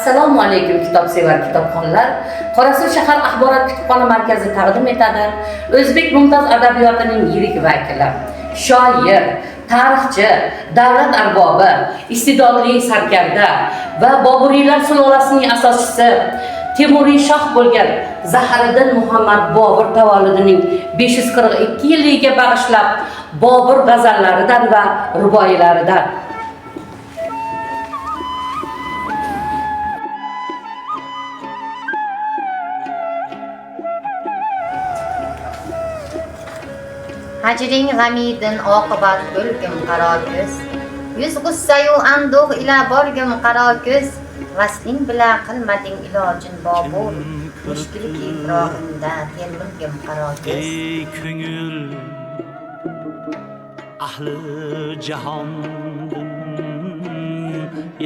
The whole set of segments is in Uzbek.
Assalomu alaykum kitobsevar kitobxonlar. Qorasuv shahar axborot kutubxona markazi taqdim etadi. O'zbek mumtoz adabiyotining yirik vakili, shoir, tarixchi, davlat arbobi, iste'dodli sarkarda va Boburiylar sulolasining asoschisi Temuriy shoh bo'lgan Zahiriddin Muhammad Bobur tavalludining 542 yilligiga bag'ishlab Bobur g'azallaridan va ruboiylaridan. Hajring g'amidin oqibat o'lgim qaro ko'z. Yuz g'ussayu anduh ila borgim qaro ko'z. Vasling bila qilmading ilojin Bobur. Mushkilki firog'ingda termilgim qaro ko'z. Ey ko'ngil ahli jahondan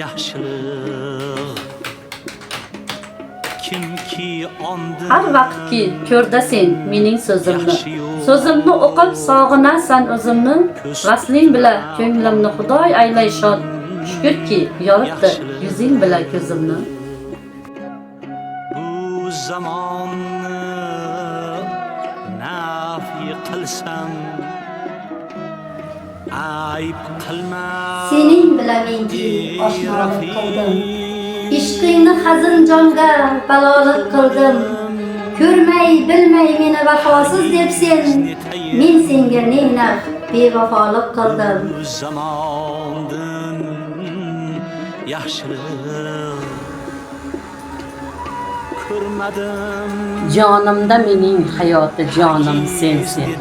yaxshilik kimki ondin Har vaqtki ko'rda sen mening so'zimni, so'zimni o'qib sog'inasan o'zimni, vasling bila ko'nglimni Xudoy aylay shod, shukrki yoritdi yuzing bila ko'zimni. Bu zamonni nafiy qilsam ayb qilma. Sening bila menki oshnolik qildim. Ishqingni hazin jonga balolik qildim. Ko'rmay bilmay meni vafosiz deb sen, men senga ne naf bevafolik qildim. Bu zamondin yaxshilik ko'rmadim. Jonimda mening hayoti jonim sensen.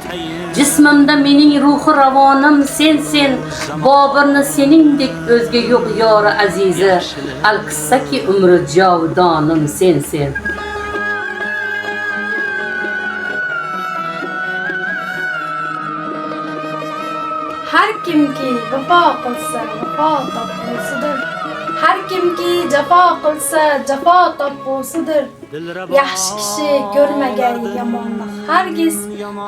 Jismimda mening ruhi ravonim sensen. Boburni seningdek o'zga yo'q yori azizi. Alqissaki umri jovidonim sensen. Har kimki vafo qilsa vafo topgusidir. Har kimki jafo qilsa jafo topgusidir. Yaxshi kishi ko'rmagan yomonni hargiz,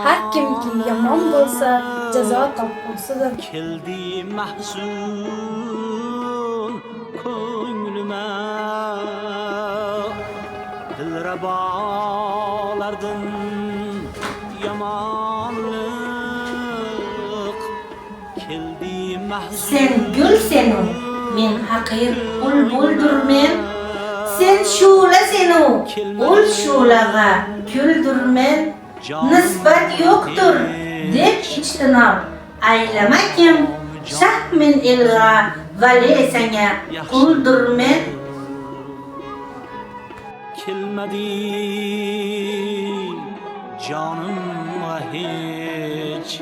har kimki yomon bo'lsa jazo topgusidir. Keldi mahzun ko'nglima dilrabolardan yomonlik keldi mahzun. Sen gul senu, men haqir bulbuldurmen. Sen shu'la senu, ul shu'laga kuldurmen. Nisbat yo'qtur deb ijtinob aylama kim, shah men elg'a vali sanga quldurmen. Kelmadi jonimga hech.